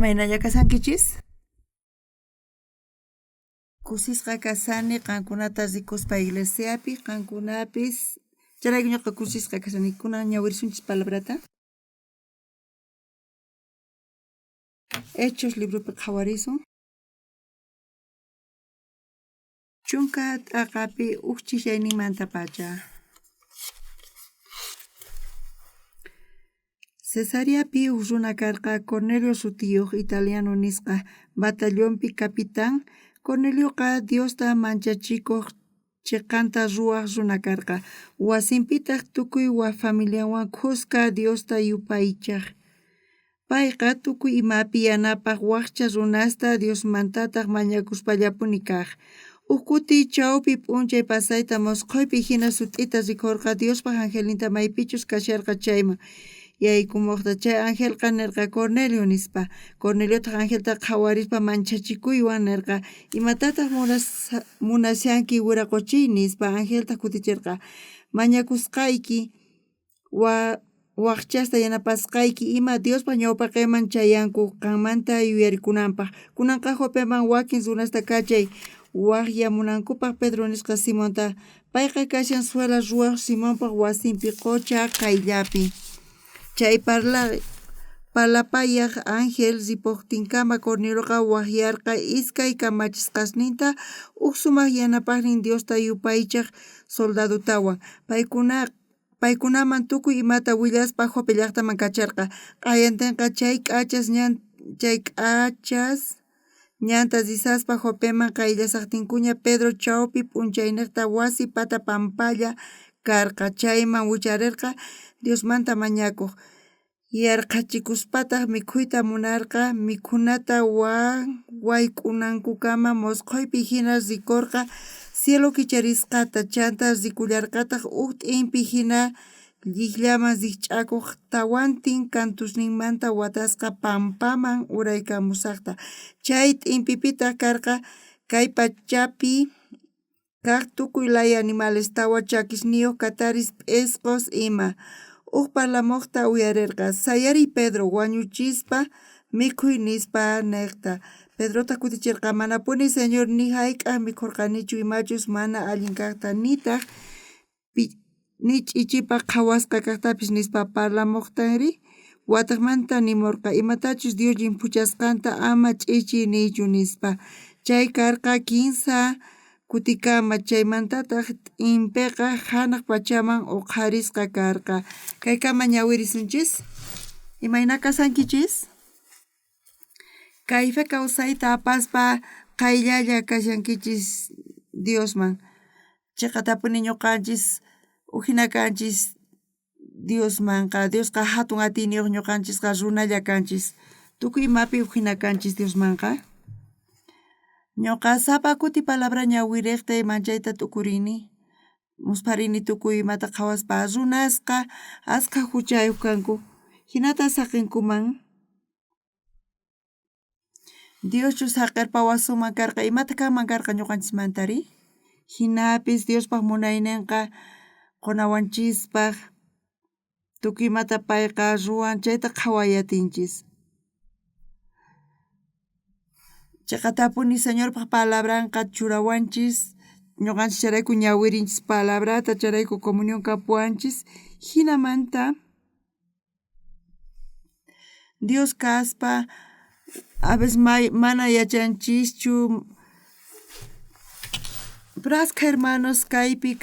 Imaynalla kashankichis? Kusisqa kashani qankunata rikuspa iglesiapi, qankunapis. Chayrayku ñuqa kusisqa kashani. Kunan ñawirisunchis palabrata. Hechos libropi qhawarisun. Chunka t'aqapi uj ch'isiyayninmantapacha. Cesareapi uj runa karqa Cornelio sutiyoj, italiano nisqa batallonpi capitán. Cornelioqa Diosta manchachikoj, cheqanta ruwaj runa karqa. Wasinpitaj tukuy familianwan khuska Diosta yupaychaj. Payqa tukuy imapi yanapaj wajcha runasta, Diosmantataj mañakuspallapuni kaj. Uj kuti chaupi p'unchay pasayta mosqoypi jina sut'ita rikorqa Diospa angelninta maypichus kasharqa chayman yaykumojta. Chay angelqa nerqa: Cornelio, nispa. Corneliotaj angelta qhawarispa manchachikuywan nerqa: Imatataj munashanki, wiraqochíy? nispa. Angeltaj kuticherqa: Mañakusqayki, wajchasta yanapasqayki ima Diospa ñawpaqenman chayanku qanmanta yuyarikunanpaj. Kunanqa Jopeman wakin runasta kachay wajyamunankupaj Pedro nisqa Simonta. Payqa kashan suela ruwaj Simonpa wasinpi qocha qayllapi. Chay parlapayaj ángel ripojtinkama Cornelioqa wajyarqa iskay kamachisqasninta, uj sumaj yanapajnin Diosta yupaychaj soldadotawan. Paykunaman tukuy imata willaspa Jope llajtaman kacharqa. Q'ayantenqa chay k'achas ñanta rishaspa Jopeman qayllashajtinkuña, Pedro chaupi p'unchaynejta wasi pata pampalla karqa chayman wicharerqa Diosmanta mañakoj. Yarqhachikuspataj mikhuyta munarqa. Mikhunata wayk'unankukama mosqoypi jina rikorqa cielo kicharisqata, chantá rikullarqataj uj t'impi jina llijllaman rijch'akoj tawantin kantusninmanta watasqa pampaman uraykamushajta. Chay t'impipitaj karqa kay pachapi kaj tukuy laya animales, tawa chakisniyoj kataris, p'isqos ima. Uj parlamojta uyarerqa: Sayariy Pedro, wañuchispa mikhuy, nispa nejta. Pedrotaj kuticherqa: Manapuni, Señor, ni jayk'aj mikhorqanichu imachus mana allin kajta, nitaj ni ch'ichipaj qhawasqa kajtapis, nispa. Parlamojtajrí watejmanta nimorqa: Imatachus Dios llimphuchasqanta ama ch'ichi niychu, nispa. Chay karqa kinsa kutikama, chaymantataj t'impeqa janaj pachaman oqharisqa karqa. Kaykama ñawirisunchis. Imayna kashankichis? Kay fe kawsayta apaspa qayllalla kashankichis Diosman. Cheqatapuni ñuqanchis ujina kanchis Diosmanqa. Diosqa jatun atiyniyoj, ñuqanchisqa runalla kanchis. Tukuy imapi ujina kanchis Diosmanqa. Ñuqa sapa kuti palabra ñawirejta manchayta t'ukurini. Muspharini tukuy imata qhawaspa runasqa askha juchayoj kanku. Jinata saqenkuman. Dioschus saqerpawasunman karqa, imata kanman karqa ñuqanchismantari? Jinapis Diospaj munaynenqa qonawanchispaj tukuy imata payqa ruwan, chayta qhaway atinchis. Cheqatapuni Señorpaj palabranqa churawanchis, ñuqanchis chayrayku ñawirinchis palabrata, chayrayku comunión kapuwanchis. Jinamanta Dios kaspa a veces mana yachanchischu. Pero askha hermanos kaypi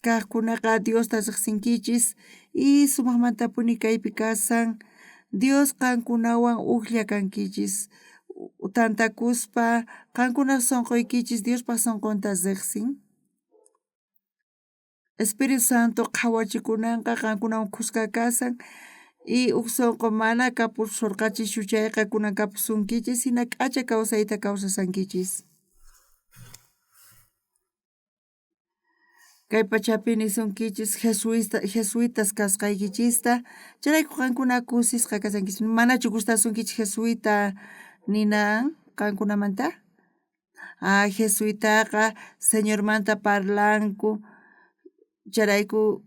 kajkunaqa Diosta rejsinkichis y sumajmantapuni kaypi kasan. Dios qankunawan ujlla kankichis. Tantakuspa qankunaj sonqoykichis Diospaj sonqonta rejsin. Espíritu Santo qhawachikunanqa qankunawan khuska kasan y uj sonqo mana kapusorqachischu chayqa kunan kapusunkichis, jina k'acha kawsayta kawsashankichis. Kay pachapi nisunkichis jesuitas kasqaykichista, chayrayku qankuna kusisqa kashankichis. Manachu gustasunkichis jesuita ninan qankunamanta? Ah, jesuitaqa Señormanta parlanku, chayrayku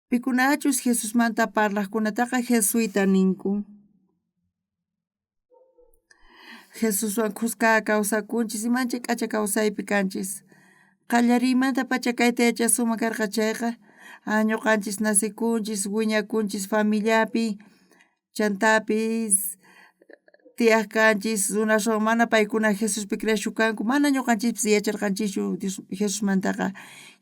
pikunachus Jesusmanta parlajkunataqa jesuita ninku. Jesuswan khuska kawsakunchis, manchay k'acha kawsaypi kanchis. Qallariymantapacha kayta yachasunman karqa chayqa, ñuqanchis nacekunchis, wiñakunchis familiapi, chantapis tiyaj kanchis runaswan mana paykuna Jesuspi creeshukanku, mana ñuqanchispis yacharqanchischu Dios Jesusmantaqa.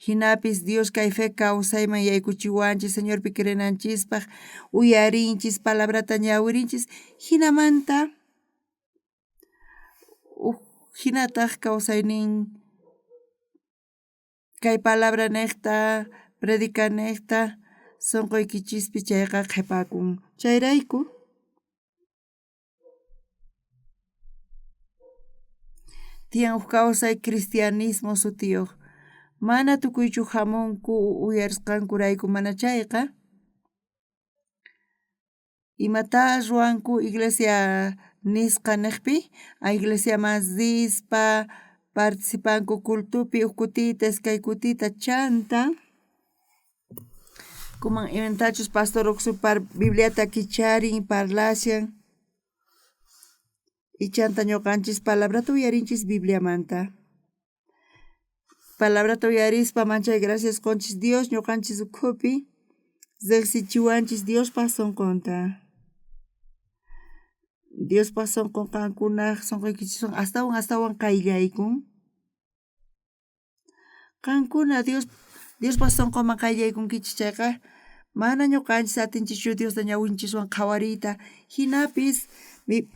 Jinapis Dios kay fe kawsayman yaykuchiwanchis, Señorpi creenanchispaj, uyarinchis, palabrata ñawirinchis, jinamanta uj jinataj kawsaynin kay palabra nejta, predicanejta, sonqoykichispi chayqa qhepakun. Chayrayku tiyan uj kawsay cristianismo sutiyoj. Mana tukuychu jamunku uyarisqankurayku, mana chayqa imatá ruwanku iglesia nisqa nejpi, a iglesiaman rispa participanku cultopi uj kutita, iskay kutita, chanta kuman imatachus pastor par Bibliata kicharin, parlashan, y chanta ñuqanchis palabrata uyarinchis Bibliamanta. Palabrata uyarispa manchay gracias qonchis Dios ñuqanchis ukhupi riqsichiwanchis Diospaj sonqonta. Diospaj sonqon qankunaj sonqoykichiswan astawan astawan qayllaykun. Qankuna Dios Diospaj sonqonman qayllaykunkichis chayqa, mana ñuqanchis atinchischu Diosta ñawinchiswan qhawariyta, jinapis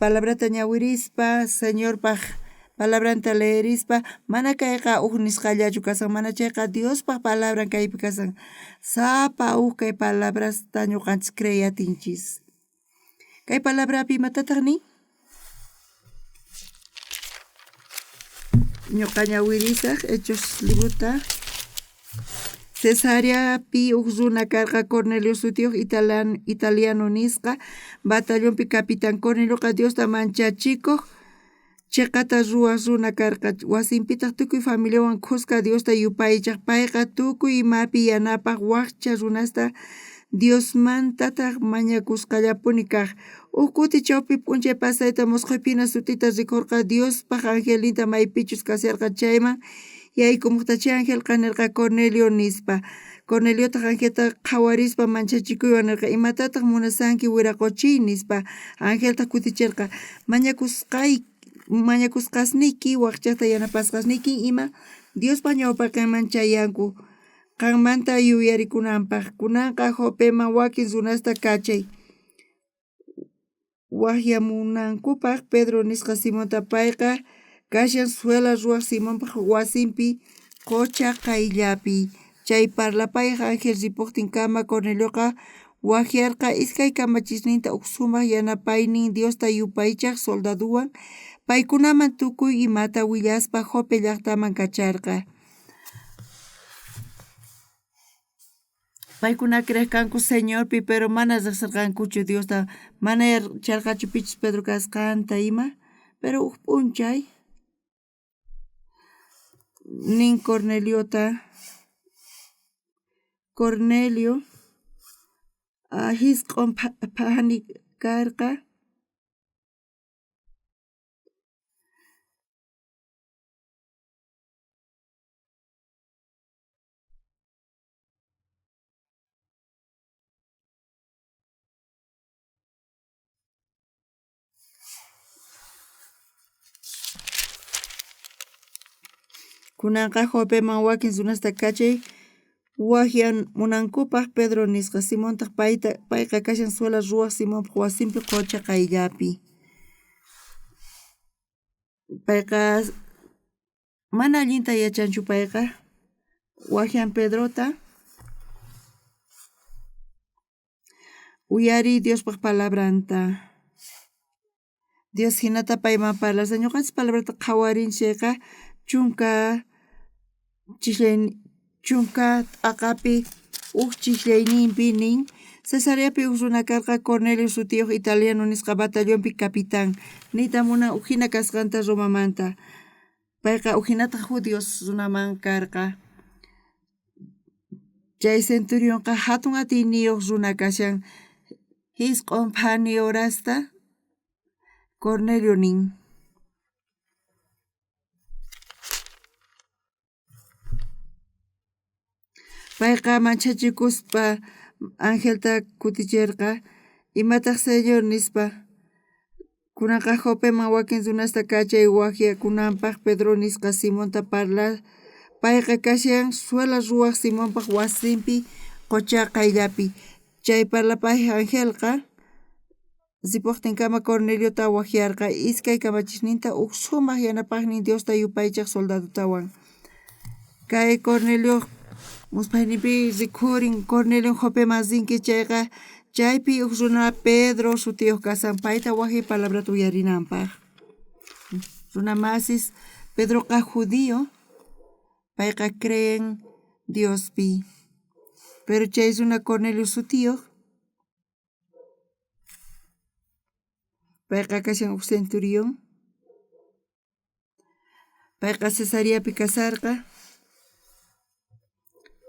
palabrata ñawirispa, Señorpaj palabranta leerispa, mana kayqa uj nisqallachu kasan, mana chayqa Diospaj palabran kaypi kasan. Sapa uj kay palabrasta ñuqanchis creey atinchis. Kay palabrapi imatataj nin? Ñuqa ñawirisaj Hechos librota. Cesareapi uj runa karqa Cornelio sutiyoj italiano nisqa, batallonpi capitán. Cornelioqa Diosta manchachikoj, cheqata ruwaj runa karqa, wasinpitaj tukuy familiawan khuska Diosta yupaychaj. Payqa tukuy imapi yanapaj wajcha runasta, Diosmantataj mañakusqallapuni kaj. Uj kuti chawpi p'unchay pasayta mosqoypina sut'ita rikorqa Diospaj angelninta maypichus kasharqa chayman yaykumojta. Chay angelqa nerqa: Cornelio, nispa. Corneliotaj angelta qhawarispa manchachikuywan nerqa: Imatataj munashanki, wiraqochiy? nispa. Angeltaj kuticherqa: Mañakusqasniyki, wajchasta yanapasqasniyki ima Diospaj ñawpaqenman chayanku qanmanta yuyarikunanpaj. Kunanqa Jopeman wakin runasta kachay wajyamunankupaj Pedro nisqa Simonta, payqa kashan suela ruwaj Simonpaj wasinpi qocha qayllapi. Chay parlapayaj ángel ripojtinkama Cornelioqa wajyarqa iskay kamachisninta uj sumaj yanapaynin Diosta yupaychaj soldadowan, paykunaman tukuy imata willaspa Jope llajtaman kacharqa. Paykuna creej kanku Señorpi, pero mana rejserqankuchu Diosta, mana yacharqachu pichus Pedro kasqanta ima. Pero uj p'unchay nin Corneliota: Cornelio, jisq'on phani karqa. Kunanqa Jopeman wakin runasta kachay wajyamunankupaj Pedro nisqa Simontaj, payqa kashan suela ruwaj Simonpaj wasinpi qocha qayllapi. Payqa mana allinta yachanchu, payqa wajyan Pedrota. Uyariy Diospaj palabranta. Dios jinata payman parlashan. Ñuqanchis palabrata qhawarinchis chayqa chunka t'aqapi uj chijllayninpi nin: Cesareapi uj runa karqa Cornelio sutiyoj, italiano nisqa batallonpi capitán. Niyta munan uj jina kasqanta Romamanta. Payqa uj jinataj judíos runaman karqa. Chay centurionqa jatun atiyniyoj runa kashan. Jisq'on phani horasta Cornelio nin. Payqa manchachikuspa angelta kuticherqa, Imataj Señor? nispa. Kunanqa Jopeman wakin runasta kachay wajyakunanpaj Pedro nisqa Simonta parla. Payqa kashan suela ruwaj Simonpaj wasinpi qocha qayllapi. Chay parlapayaj angelqa ripojtinkama Corneliota wajyarqa iskay kamachisninta uj sumaj yanapajnin Diosta yupaychaj soldadotawan. Kay Cornelioj musphayninpi rikhurin, Cornelio Jopeman rinki chayqa, chaypi uj runa Pedro sutiyoj kashan, payta wajyay palabrata uyarinanpaj. Runa masis, Pedroqa judío, payqa creen Diospi. Pero chay runa Cornelio sutiyoj, payqa kashan uj centurión. Payqa Cesareapi kasarqa.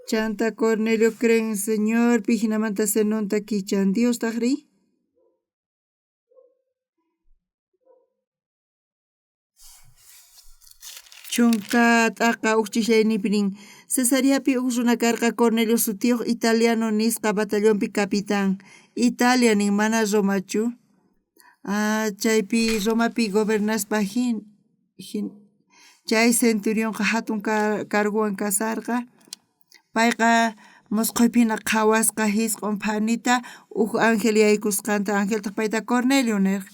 Chanta Cornelio creen Señorpi, jinamanta cenonta kichan. Diostajrí Chunka t'aqa uj ch'islayninpi nin, Cesareapi uj runa karqa Cornelio sutiyoj, italiano nisqa batallonpi capitán. Italia nin, mana Romachu. Ah, chaypi Romapi gobernaspa jin, jin chay centurionqa jatun cargowan kasarqa. Payqa mosqoypi jina qhawasqa jisq'on phanita uj ángel yaykusqanta, angeltaj payta Cornelio nerqa.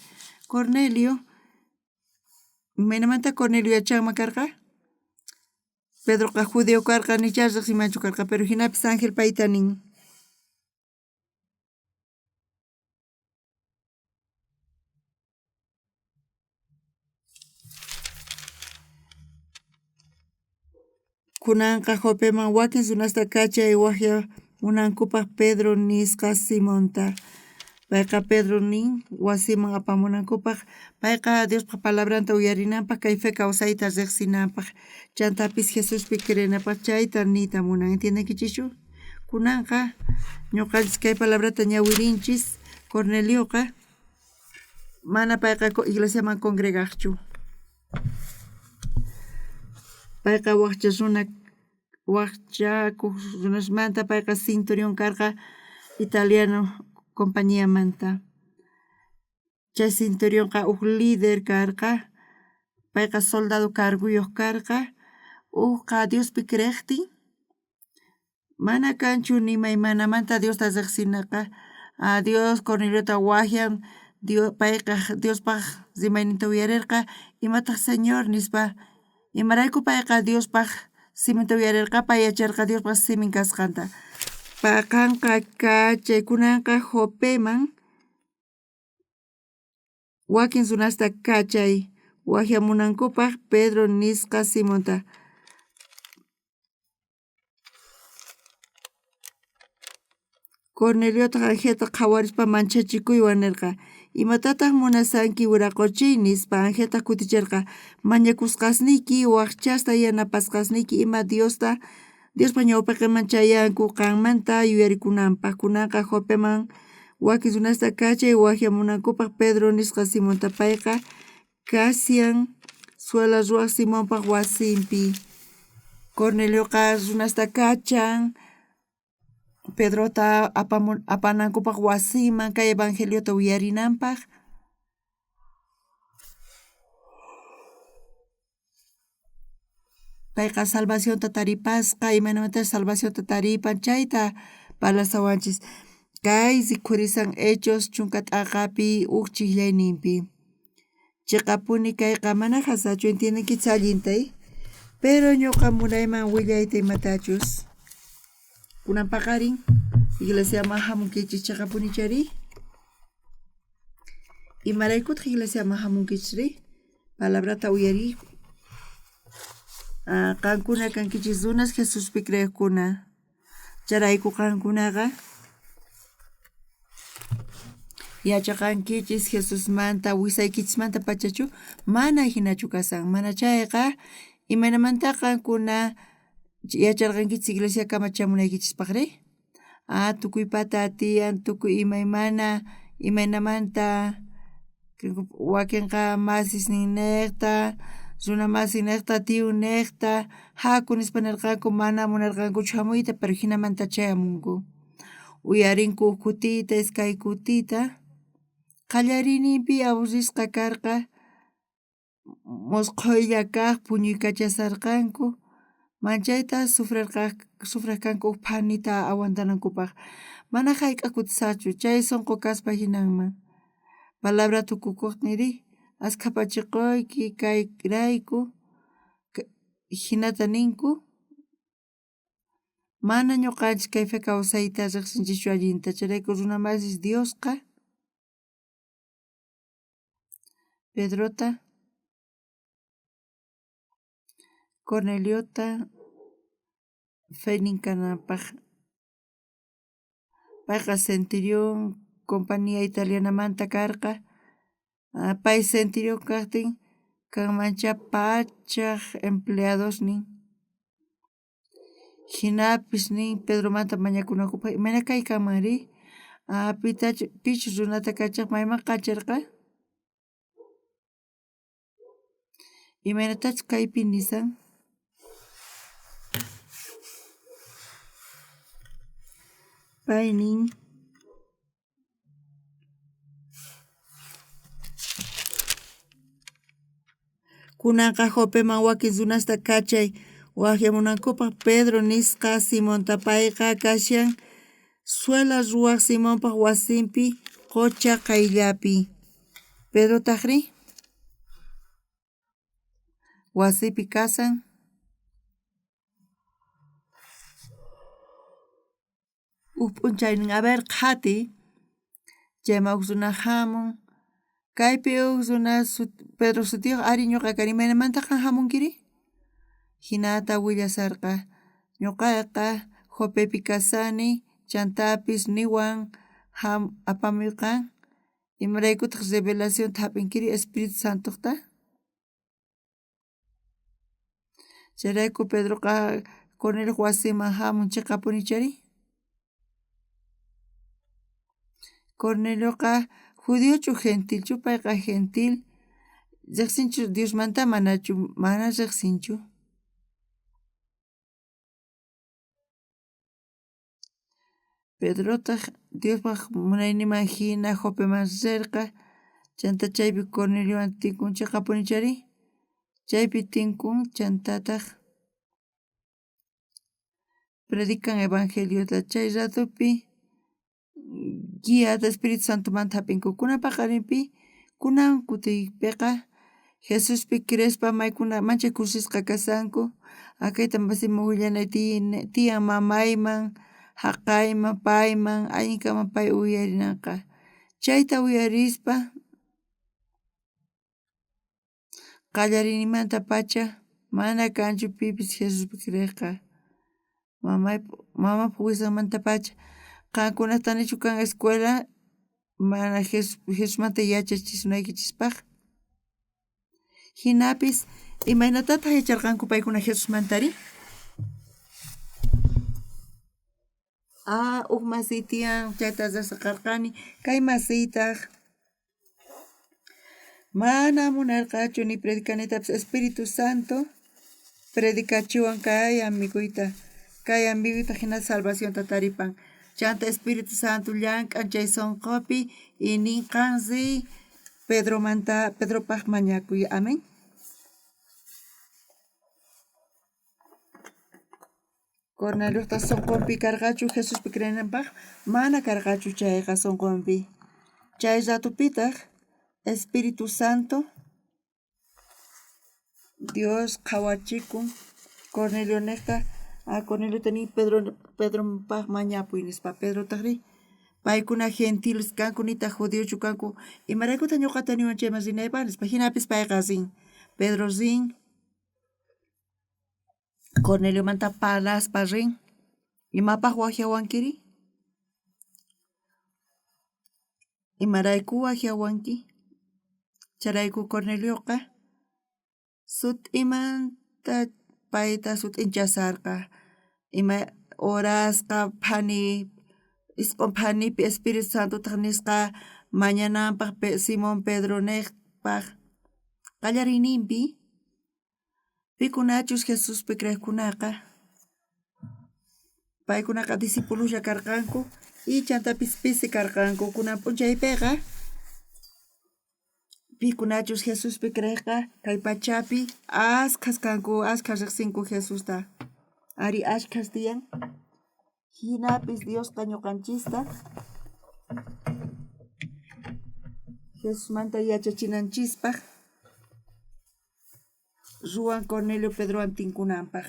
Cornelio, imaynamanta Cornelio yachanman karqa? Pedroqa judío karqa, nichá rejsinmanchu karqa, pero jinapis ángel payta nin. Kunanqa Jopeman wakin runasta kachay wajyamunankupaj Pedro nisqa Simonta. Payqa Pedro nin wasiman apamunankupaj. Payqa Diospa palabranta uyarinanpaj, kay fe kawsayta rejsinanpaj, chantapis Jesuspi creenapaj chayta niyta munan. Entiendenkichischu? Kunanqa ñoqanchis kay palabrata ñawirinchis. Cornelioqa mana payqa iglesiaman congregajchu. Payqa wajcha runa, wajchakoj runasmanta, payqa centurión karqa italiano compañiamanta. Chay centurionqa uj líder karqa, payqa soldado cargoyoj karqa, ujqa Diospi creejtin, mana kanchu ni imaymanamanta Diosta rejsinaqa. A Dios Corneliota wajyan, Dios, payqa Diospaj rimayninta uyarerqa, imataj Señor nispa. Imarayku payqa Diospaj siminta uyarerqa, pay yacharqa Diospaj simin kasqanta. Qanqa kachay kunanqa Jopeman wakin runasta kachay wajyamunankupaj Pedro nisqa Simonta. Corneliotaj angelta qhawarispa manchachikuywan nerqa, Imatataj munashanki wiraqochiy? nispa. Angeltaj kuticherqa, Mañakusqasniyki, wajchasta yanapasqasniyki ima Diosta Diospa ñawpaqenman chayanku qanmanta yuyarikunanpaj. Kunanqa Jopeman wakin runasta kachay wajyamunankupaj Pedro nisqa Simonta. Payqa kashan suela ruwaj Simonpaj wasinpi. Cornelioqa runasta kachan Pedrota apanankupaj wasiman kay evangeliota uyarinanpaj. Payqa salvacionta taripasqa, imaynamantachus salvacionta taripan chayta parlasawanchis. Kay rikhurisan Hechos chunka t'aqapi uj chijllayninpi. Cheqapuni kayqa mana jasachu, entiendenkichis allinta, pero ñuqa munayman willayta imatachus. Kunan paqarin iglesiaman jamunkichis cheqapuni chari? Imaraykutaq iglesiaman jamunkichisri? Palabrata uyariy. Qankuna kankichis runas Jesuspi creejkuna. Chayrayku qankunaqa yachaqankichis Jesusmanta wisaykichismanta pachachu mana jinachu kashan. Mana chayqa imaynamanta qankuna yacharqankichis iglesiakama chamunaykichispaqri? Ah, tukuypata tiyan tukuy imaymana imaynamanta wakenqa masisninnejta Runa masinejta, tiyunnejta, jaku nispa nerqanku, mana munarqankuchu jamuyta, pero jinamanta chayamunku. Uyarinku uj kutita, iskay kutita, qallariyninpi aburrisqa karqa, mosqhoylla kaj puñuykachasharqanku, manchayta sufrej kanku uj phanita aguantanankupaj. Mana jayk'aj kutisajchu, chay sonqo kaspa jinanman. Palabra tukukojtinrí, ashkha pachiqoyki kayrayku, jinata ninku, mana ñuqanchik kay fe kawsayta riqsinchikchu allinta, chayrayku runa masis Diosqa Pedrota, Corneliota feynin kananpaj. Payqa centurión compañía italianamanta karqa, pay centurión kajtin kanmanchá pachaj empleadosnin. Jinapis nin Pedromanta mañakunankupaj, imayna kay kanmanrí? Pitachu pichus runata kachaj mayman kacharqa? Imaynatachus kaypi nisan? Pay nin Kunanqa Jopeman wakin runasta kachay wajyamunankupaj Pedro nisqa Simonta, payqa kashan suela ruwaj Simonpaj wasinpi qocha qayllapi. Pedrotajrí wasipi kashan. Uj p'unchaynin a ver qhatiy, chayman uj runa jamun, kaypi uj runa Pedro sutiyoj, ari ñuqa kani, imaynamanta qan jamunkiri? Jinata willasharqa, ñuqaqa Jopepi kashani, chantapis niwan apamuy qan, imaraykutaj revelacionta jap'inkiri Espíritu Santojta? Chayrayku Pedroqa Cornelioj wasinman jamun, cheqapuni chayri? Cornelioqa judiochu gentilchu? Payqa gentil. Riqsinchu Diosmanta manachu? Mana riqsinchu. Pedrotaj Diospaj munayninman jina Jopeman rerqa, chanta chaypi Corneliowan tinkun, cheqapuni chayri? Chaypi tinkun, chantataj predican evangeliota. Chay ratopi guiata Espíritu Santomanta jap'inku. Kunan paqarinpi, kunan kutiypeqa Jesuspi creespa maykuna manchay kusisqa kashanku. Akayta masiman willanay tiyan mamayman, jaqayman, payman, allin kanman pay uyarinanqa. Chayta uyarispa qallariyninmantapacha mana kanchu pipis Jesuspi creejqa. Mamapaj wijsanmantapacha. Qankunajtanichu kan escuela mana Jesusmanta yachachisunaykichispaj? Jinapis imaynatataj yacharqanku paykuna Jesusmantari? Uj masiy tiyan, chayta riqsiqarqani, kay masiytaj mana munarqachu ni predicanaytapis. Espíritu Santo predicachiwan kay amiguyta, kay amiguyta jina salvacionta taripan. Chanta Espíritu Santo llank'an chay sonqopi y nin qan riy Pedromanta, Pedropaj mañakuy. Amén. Corneliojta sonqonpi karqachu Jesuspi creenanpaj? Mana karqachu chayqa sonqonpi. Chay ratopitaj Espíritu Santo Dios qhawachikun Cornelionejta, Corneliota nin Pedropaj mañapuy nispa. Pedrotajrí paykuna gentiles kanku, nitaj judiochu kanku, imaraykutaj ñuqata niwan chayman rinaypaj nispa. Jinapis payqa rin. Pedro rin, Corneliomanta parlaspa rin. Imapaj wajyawankiri? Imarayku wajyawanki? Chayrayku Cornelioqa sut'imanta payta sut'inchasharqa. Ima horasqa phani isq'on phanipi Espíritu Santotaj nisqa mañananpaj Simón Pedronejpaj qallariyninpi. Pikunachus Jesuspi creejkunaqa, paykunaqa discipuloslla karqanku y chantapis pisi karqanku. Kunan p'unchaypeqa pikunachus Jesuspi creejqa kay pachapi askhas kanku, askhas rejsinku Jesusta. Ari, ashkhas tiyan. Jinapis Diosqa ñuqanchista Jesusmanta yachachinanchispaj ruwan Cornelio Pedrowan tinkunanpaj.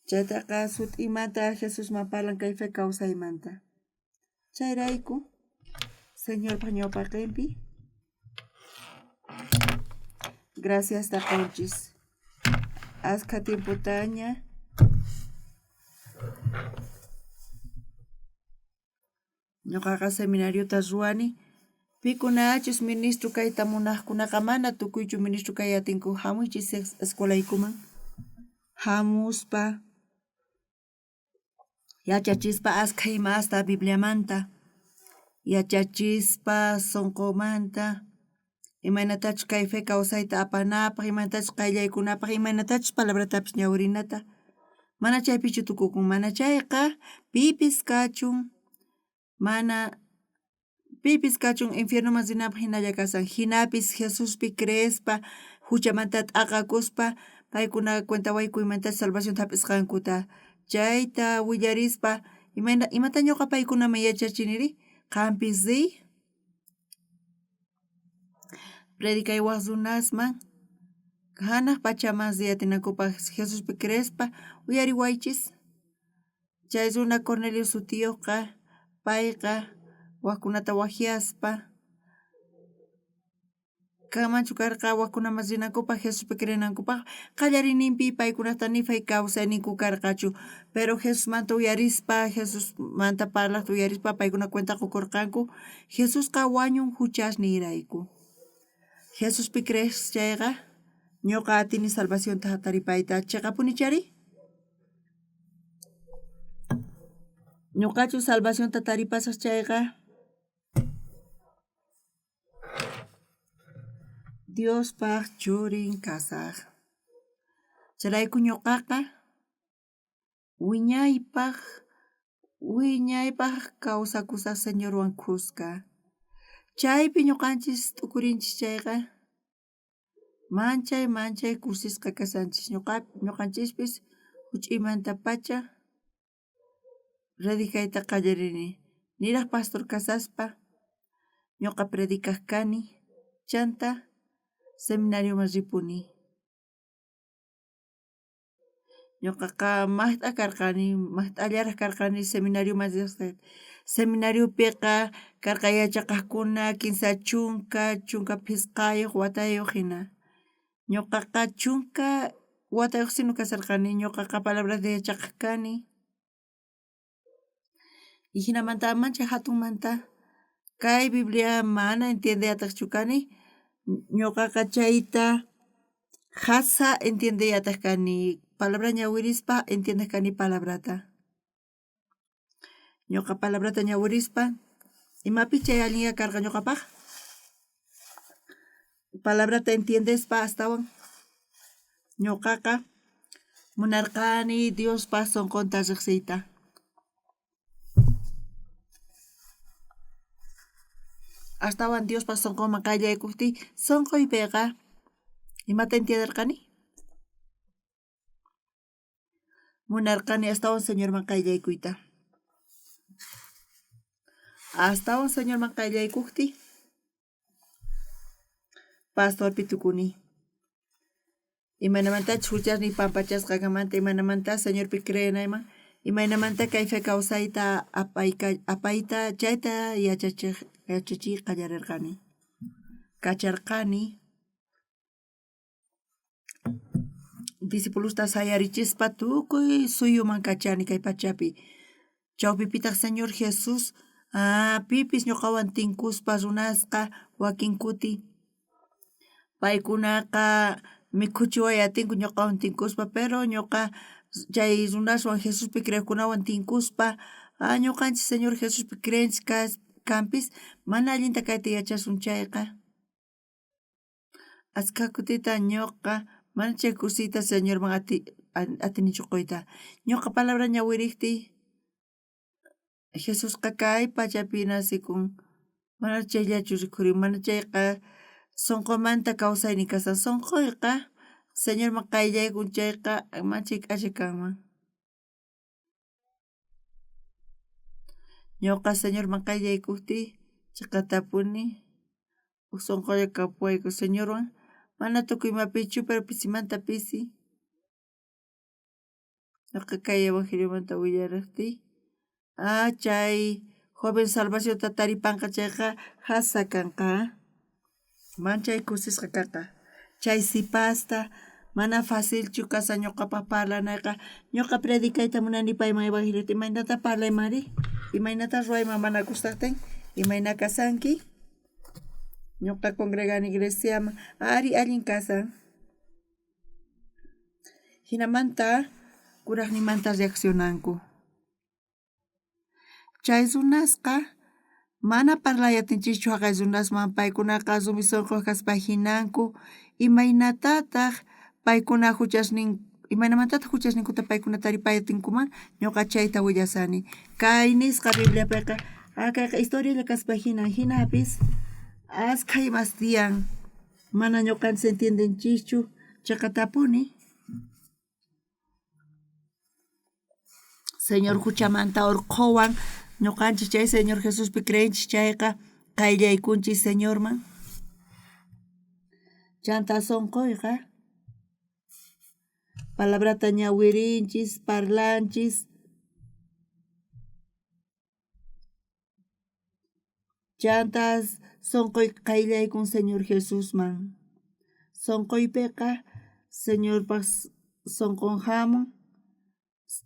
Chaytaqa sut'imanta Jesusman parlan kay fe kawsaymanta. Chayrayku Señorpa ñawpaqenpi graciasta qonchis. Askha tiempotaña ñoqaqa seminariota ruwani. Pikunachus ministro kayta munajkunaqa mana tukuychu ministro kay atinku. Hamuychis escuelaykuman. Hamuspa yachachispa askha imasta Bibliamanta, yachachispa sonqomanta, imaynatachus kay fe kawsayta apanapaj, imaynatachus qayllaykunapaj, imaynatachus palabratapis ñawirinata. Mana chaypichu tukukun, mana chayqa pipis kachun, mana pipis kachun infiernoman rinanpaj jinalla kashan. Jinapis Jesuspi creespa, juchamanta t'aqakuspa, paykuna cuentawaykuymanta salvacionta jap'isqankuta. Chayta willarispa, imayna imata ñuqa paykunaman yachachiniri? Qampis riy, predicay waj runasman, janaj pachaman riy atinankupaj Jesuspi creespa, uyariwaychis. Chay runa Cornelio sutiyojqa, payqa wajkunata wajyaspa kanmanchu karqa wajkunaman rinankupaj Jesuspi creenankupaj, qallariyninpi paykunata ni fe kawsayninku karqachu, pero Jesusmanta uyarispa, Jesusmanta parlajta uyarispa paykuna cuenta qokorqanku Jesusqa wañun juchasniyrayku. Jesuspi crees chayqa ñuqa atini salvacionta taripayta, cheqapuni chari? Ñuqachu salvacionta taripasaj chayqa Diospaj churin kasaj. Chayrayku ñuqaqa wiñaypaj wiñaypaj kawsakusaj Señorwan khuska. Chaypi ñuqanchis t'ukurinchis chayqa manchay manchay kusisqa kashanchis. Ñuqanchispis juch'uymantapacha predicayta qallarini. Niraj pastor kasaspa ñuqa predicaj kani, chanta seminarioman ripuni. Ñuqaqa maqt'a karqani, maqt'allaraj karqani seminarioman risqay. Seminariopiqa karqa yachaqajkuna kinsa chunka, chunka phisqayuq watayuq jina. Ñuqaqa chunka watayuq sino kasharqani, ñuqaqa palabrasta yachaqaj kani. Y jinamanta manchay jatunmanta kay Biblia mana entiendey atejchu kani, ñuqaqa chayta jasa entiendey atej kani, palabra ñawirispa entiendej kani palabrata. Ñuqa palabrata ñawirispa imapi chay allinqa karqa ñuqapaj? Palabrata entiendespa astawan ñuqaqa munarqani Diospa sonqonta rejsiyta. Astawan Diospa sonqonman qayllaykojtiy sonqoypeqa imata entienderqani? Munarqani astawan Señorman qayllaykuyta. Astawan Señorman qayllaykojtiy pastorpi tukuni. Imaynamantachus juchasniy pampachasqa kanmanta, imaynamanta Señorpi creenayman, imaynamanta kay fe kawsayta apayta chayta yachachej yachachiy qallarerqani. Kacharqani discipulosta sayarichispa tukuy suyuman kachani kay pachapi. Chawpipitaj Señor Jesús pipis ñuqawan tinkuspa runasqa wakin kuti paykunaqa mikhuchiway atinku ñuqawan tinkuspa, pero ñuqa chay runaswan Jesuspi creejkunawan tinkuspa ñuqanchis Señor Jesuspi creenchis kanpis mana allinta kayta yachasun chayqa. Askha kutita ñuqa mana chay kusiyta Señorman atinichu quyta. Ñuqa palabra ñawiriqtiy Jesusqa kay pachapi nacekun, mana chayllachu rikhurin, mana chayqa sunqumanta kawsaynin kashan. Sunquyqa Señorman qayllaykun chayqa manchay k'acha kanman. Ñuqa Señorman qayllaykujtiy chiqatapuni uj sunqulla kapuwayku Señorwan, mana tukuy imapichu, pero pisimanta pisi. Ñuqa kay evangeliomanta willariqtiy, chay joven salvacionta taripanqa chayqa jasa kanqa, manchay kusisqa kanqa. Chay sipasta mana facilchu kashan ñuqapaq parlanayqa, ñuqa predicayta munani payman evangeliota, imaynata parlaymanri, imaynata ruwayman mana gustaqtin, imayna kasanki? Ñuqa congregani iglesiaman, ari allin kasan. Jinamanta kurajninmanta reaccionanku. Chay runasqa mana parlay atinchischu jaqay runasman, paykunaqa rumi sunqu kaspa jinanku, imaynatataq paykuna juchasnin, imaynamantataq juchasninkuta paykuna taripay atinkuman, ñuqa chayta willasani. Kay nisqa Bibliapiqa, kayqa historialla kaspa jinan, jinapis askha imas tiyan, mana ñuqanchis entiendenchischu, chiqatapuni. Señor juchamanta urqhuwan, ñuqanchis chay Señor Jesuspi creenchis chayqa qayllaykunchis Señorman. Chanta sunquyqa palabrata ñawirinchis, parlanchis. Chanta sunquy qayllaykun Señor Jesusman. Sunquypiqa Señorpaq sunqun jamun,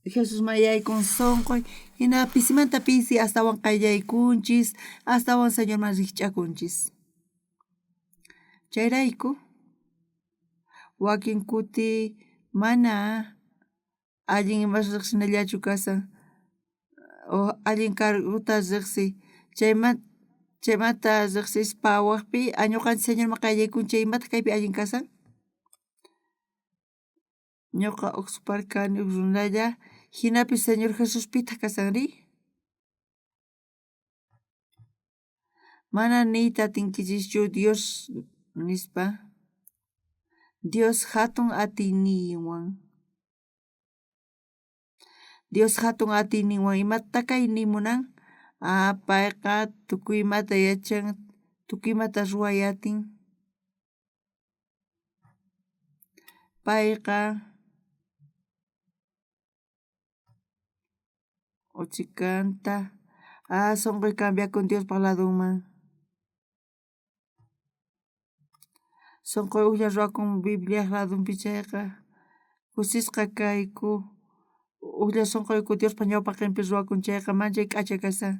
Jesusman yaykun sunquy, jina pisimanta pisi astawan qayllaykunchis, astawan Señorman rijch'akunchis. Chayrayku wakin kuti mana allin imas riqsinallachu kashan, o allin cargota riqsiy, chaymanta riqsispa wajpi ñuqanchis Señorman qayllaykunchis chay imataq kaypi allin kashan? Ñuqa uqsupar kani uj runalla, jinapis Señor Jesús pitaq kashanri? Mana niyta atinkichischu Dios nispa, Dios jatun atiyninwan. Dios jatun atiyninwan imata kay niy munan? Payqa tukuy imata yachan, tukuy imata ruway atin. Payqa uchikanta sunquy cambiakun Diospaq ladunman. Sunquy ujlla ruwakun Bibliaj ladunpi chayqa kusisqa kayku, ujlla sunquyku Diospa ñawpaqinpi ruwakun chayqa manchay k'acha kashan.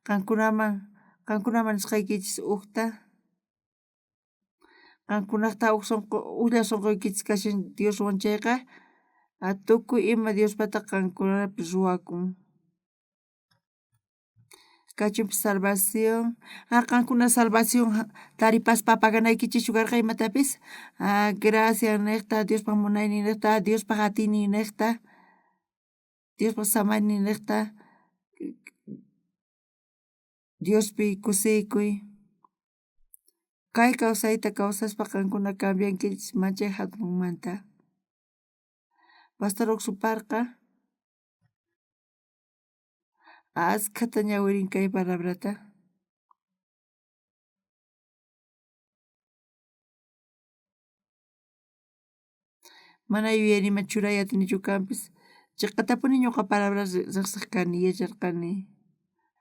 Qankunaman nisqaykichis ujta, qankunajta uj sunqu, ujlla sunquykichis kashan Dioswan chayqa, tukuy ima Diospata qankunapi ruwakun. Kachunpis salvación, qankuna salvación taripaspa paganaykichischu karqa imatapis, gracia niqta, Diospaq munaynin niqta, Diospaq atiynin niqta, Diospaq samaynin niqta, Diospi kusikuy. Kay kawsayta kawsaspa qankuna cambiankichis manchay hatunmanta. Pastor Uqsuparqa askhata ñawirin kay palabrata. Mana yuyayniman churay atinichu kanpis, chiqatapuni ñuqa palabra riqsiq kani, yacharqani.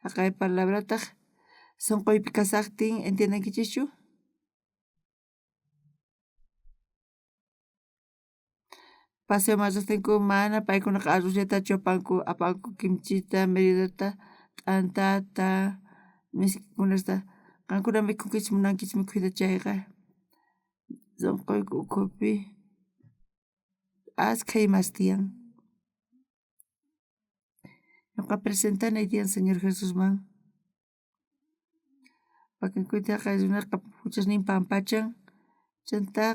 Jaqay palabrataq sunquypi kasaqtin, entiendenkichischu? Paseoman riqtinku mana paykunaqa arrozllatachu apanku, apanku kimchita, meriendata, t'antata, misk'ikunasta. Qankuna mikhunkichis munankichis mikhuyta chayqa sunquyku ukhupi askha imas tiyan. Ñuqa presentanay tiyan Señor Jesusman. Wakin kutiqa runaqa juchasnin pampachan. Chantá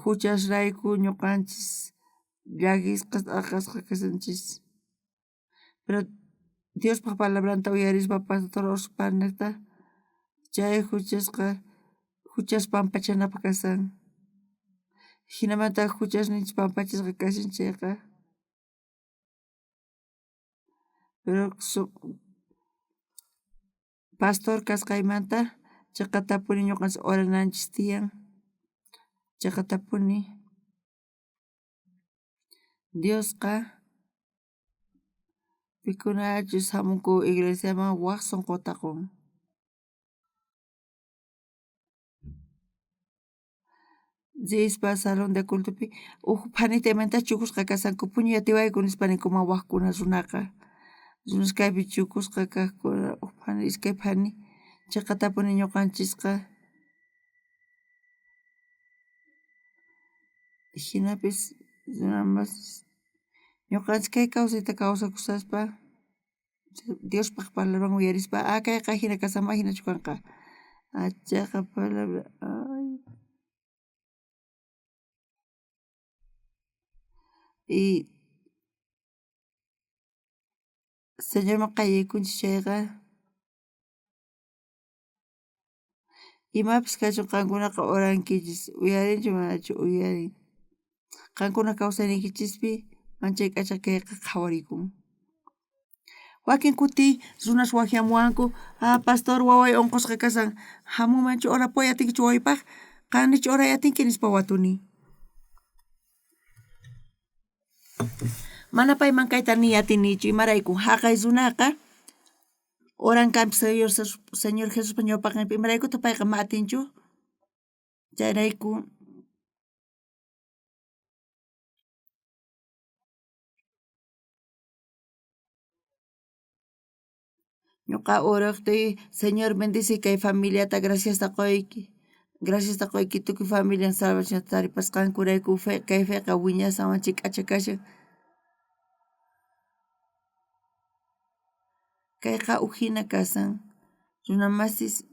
juchasrayku ñuqanchis llakisqa t'aqasqa kashanchis. Pero Diospaj palabranta uyarispa pastor Ospanejta chay juchasqa juchas pampachanapaj kashan. Jinamanta juchasninchis pampachasqa kashan chayqa. Pero pastor kasqaymanta cheqatapuni ñuqanchis orananchis tiyan. Cheqatapuni Diosqa pikunachus jamunku iglesiaman waj sonqota qon. Rispa salón de cultopi uj phanita imanta chukusqa kashanku puñuy atiwayku nispa ninkuman wajkuna runaqa. Runas kaypi chukusqa kajkuna uj phani iskay phani cheqatapuni ñuqanchisqa jinapis runa ñuqanchis kay kawsayta kawsakushaspa Diospaj palabran uyarispa ah kayqa jina kashan ma jinachu kanqa ah chayqa palabra ay y Señorman qayllaykunchis chayqa imapis kachun qankunaqa orankichis uyarinchu manachu uyarin. Qankuna kawsayniykichispi manchay k'acha kayqa qhawarikun. Wakin kuti runas wajyamuwanku ah pastor waway unqusqa kashan jamunmanchu orapuway atinkichu wawaypaj qan nichu oray atinki nispa watuni. Mana payman kayta niy atinichu imarayku jaqay runaqa oran kanpis Señor Jesuspa ñawpaqenpi imaraykutaq payqa ma atinchu chayrayku ñuqa oraqtiy Señor bendice kay familiata graciasta qoyki graciasta qoyki tukuy familian salvacionta taripasqankurayku fe kay feqa wiñashan manchay k'acha kashan. Kayqa ujina kashan runa masis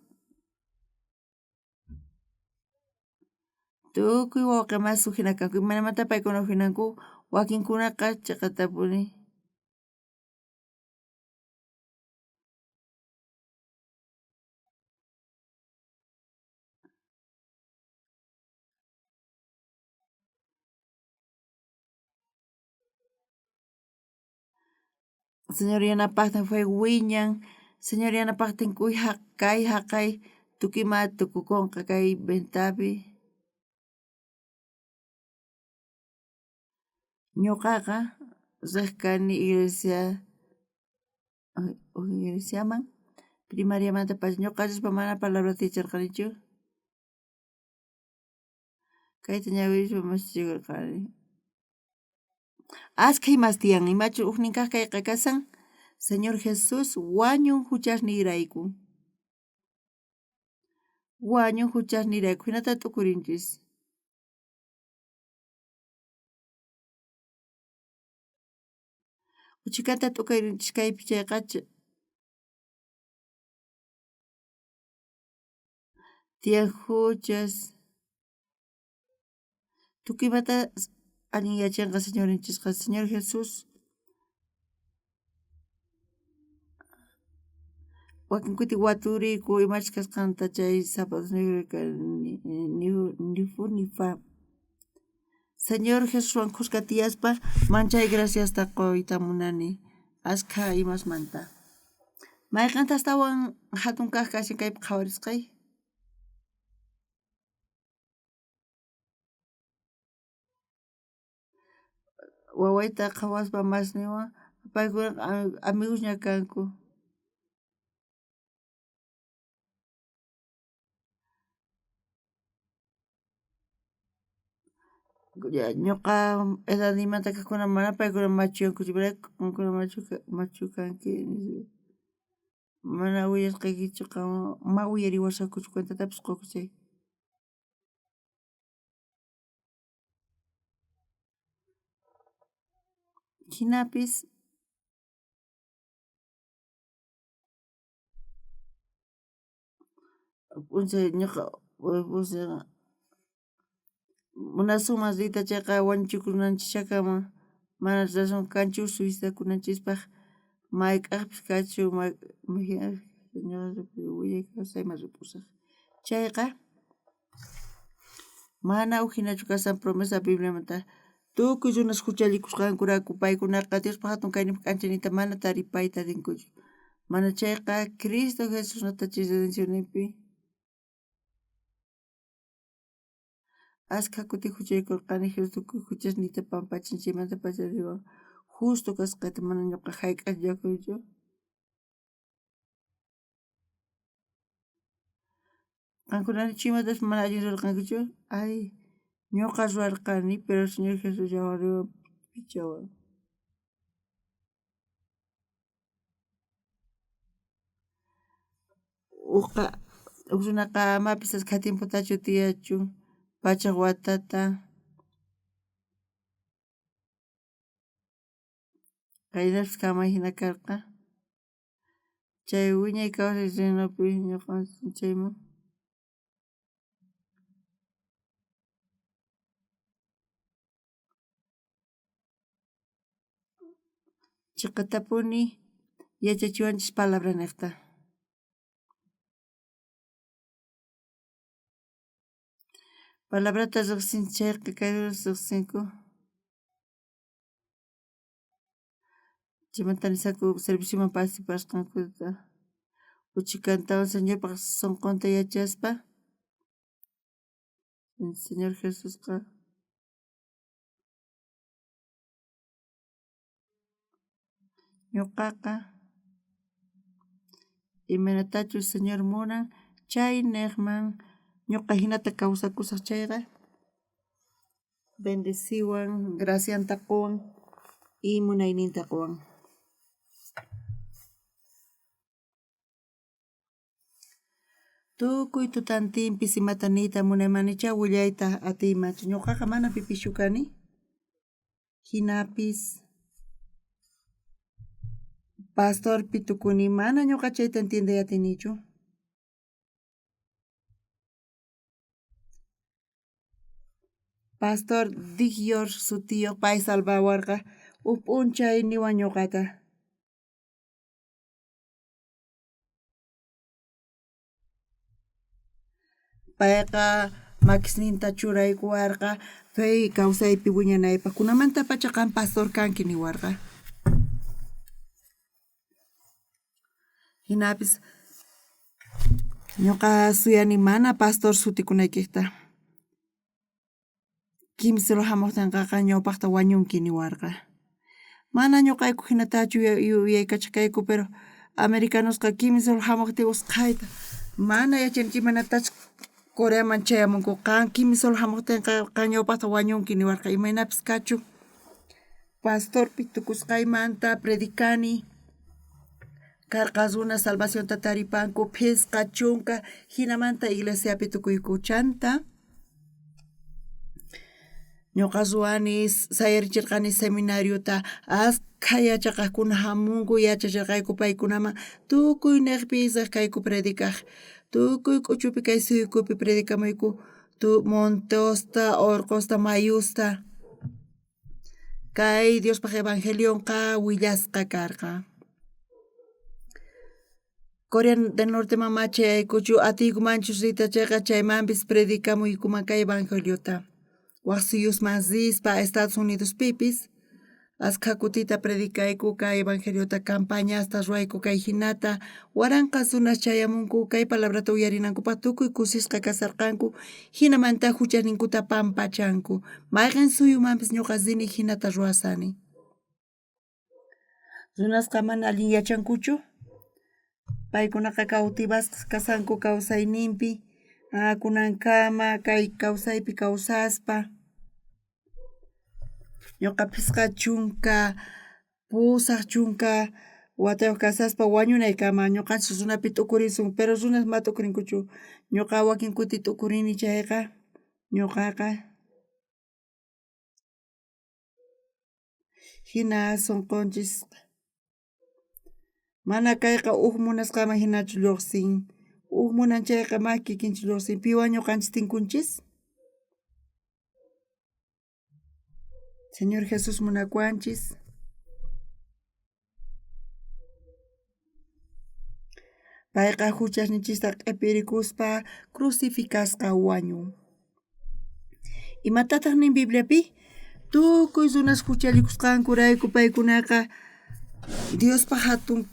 tukuy wawqe masis ujina kanku imaynamanta paykuna ujinanku wakinkunaqa cheqatapuni. Señor yanapajtin fe wiñan Señor yanapajtin kuy kay jaqay tukuy ima tukukonqa kay ventapi. Ñuqaqa rej kani iglesia uj iglesiaman primariamantapacha ñuqa rispa mana palabrata yacharqanichu. Kayta ñawirispa maschaykorqani. Ashkha imas tiyan imachu ujnin kaj kayqa kashan Señor Jesús wañun juchasniyrayku. Wañun juchasniyrayku jinata t'ukurinchis. Uchikata t'ukayrinchis kaypi chayqa tiyan juchas tukuy imata allin yachanqa Señorninchisqa Señor Jesús wakin kuti waturiyku imachus kasqanta chay zapatosniyuq ni fu ni fa. Señor Jesuswan khuska tiyaspa manchay graciasta qoyta munani ashkha imasmanta. Mayqenta astawan jatun kaj kashan kaypi qhawarisqay. Wawayta qhawaspa masniwan paykunaqa amigosña kanku. Ñuqa edadniymanta kajkuna mana paykuna machuyankuchu imarayku qankuna machu kanki mana willasqaykichu qanwan ma uyariwasqankuchu cuentatapis qoku chay. Jinapis. P'unchay ñoqa munasunman riyta chayqa wañuchikunanchis kanman mana razón kanchu suicidakunanchispaj mayk'ajpis kachun wiñay kawsayman ripusaj chayqa mana uj jinachu kashan promesa Bibliamanta tukuy runas juchallikusqankurayku paykunaqa Diospa jatun kayninpa k'anchayninta mana taripayta atinkuchu mana chayqa Cristo Jesusnejta chay redencionninpi Ashkha kuti juchaykorqani Jesús tukuy juchasniyta pampachin chaymantapacha niwan justo kasqayta mana ñoqa jayk'aj llakuychu. Qankunarichu imatapis mana allin ruwarqankichu? Ay, ñoqa ruwarqani, pero Señor Jesús yawarninwan pichawan. Ujqa uj runaqa amapis ashkha tiempotachu tiyachun pachaj watata qayllarpis kanman jina karqa chay wiñay kawsay reinopi ñoqa chayman. Cheqatapuni yachachiwanchis palabra nejta. Palabrata rejsin chayqa kay runas rejsinku. Chaymanta nisqanku servicioman participasqankuta. Uchikantawan Señorpaj sonqonta yachaspa Señor Jesusqa ñoqaqa imaynatachus Señor munan chay nejman ñoqa jinata kawsakusaj chayqa bendeciwan, gracianta qowan y munayninta qowan. Tukuy tutantinpis imata niyta munayman nichá willayta atiymanchu. Ñoqaqa mana pipischu kani. Jinapis pastorpi tukuni mana ñoqa chayta entiendey atinichu. Pastor Dick George sutiyoj pay salvawarqa uj p'unchay niwan ñoqata. Payqa makisninta churaykuwarqa fe kawsaypi wiñanaypaj. Kunamantapacha qan pastor kanki niwarqa. Jinapis ñoqa suyani mana pastor sutikunaykejta. Kimsilo jamojtenqa qan ñawpajta wañunki niwarqa. Mana ñoqayku jinatachu yuyaykachaj pero americanosqa kimsilo jamojtin usqhayta mana yachanichu imaynatachus Coreaman chayamunku. Qan kimsilo jamojtenqa qan ñawpajta wañunki niwarqa. Imaynapis kachun pastorpi tukusqaymanta predicani. Karqa runa salvacionta taripanku phisqa chunka jinamanta iglesiapi tukuyku. Chanta ñoqa ruwani sayaricherqani seminariota askha yachaqajkuna jamunku yachacherqayku paykunaman tukuy nejpi rej kayku predicaj tukuy k'uchupi kay suyukupi predicamuyku montosta orqosta mayusta kay Diospaj evangelionqa willasqa karqa. Corea del Norteman ma chayaykuchu atiykumanchus riyta chayqa chaymanpis predicamuykuman kay evangeliota. Waj suyusman rispa Estados Unidospipis askha kutita predicayku kay evangeliota campañasta ruwayku kay jinata waranqa runas chayamunku kay palabrata uyarinankupaj tukuy kusisqa kasarqanku jinamanta juchasninkuta pampachanku. Mayqen suyumanpis ñoqa rini jinata ruwasani. Runasqa mana allin yachankuchu. Paykunaqa cautivasqas kashanku kawsayninpi kunankama kay kawsaypi kawsaspa. Ñoqa phisqa chunka pusaj chunka watayoj kashaspa wañunaykama ñoqanchis runapi t'ukurisun pero runas ma t'ukurinkuchu. Ñoqa wakin kuti t'ukurini chayqa ñoqaqa jina sonqonchis mana kayqa uj munasqaman jinachu llojsin. Uj munan chayqa ma kikinchis lluqsin. Piwan ñuqanchis tinkunchis? Señor Jesús munakuwanchis. Payqa juchasninchista q'ipirikuspa crucificasqa wañun. Imatataj nin Bibliapi? Tukuy runas juchallikusqankurayku paykunaqa Diospa jatun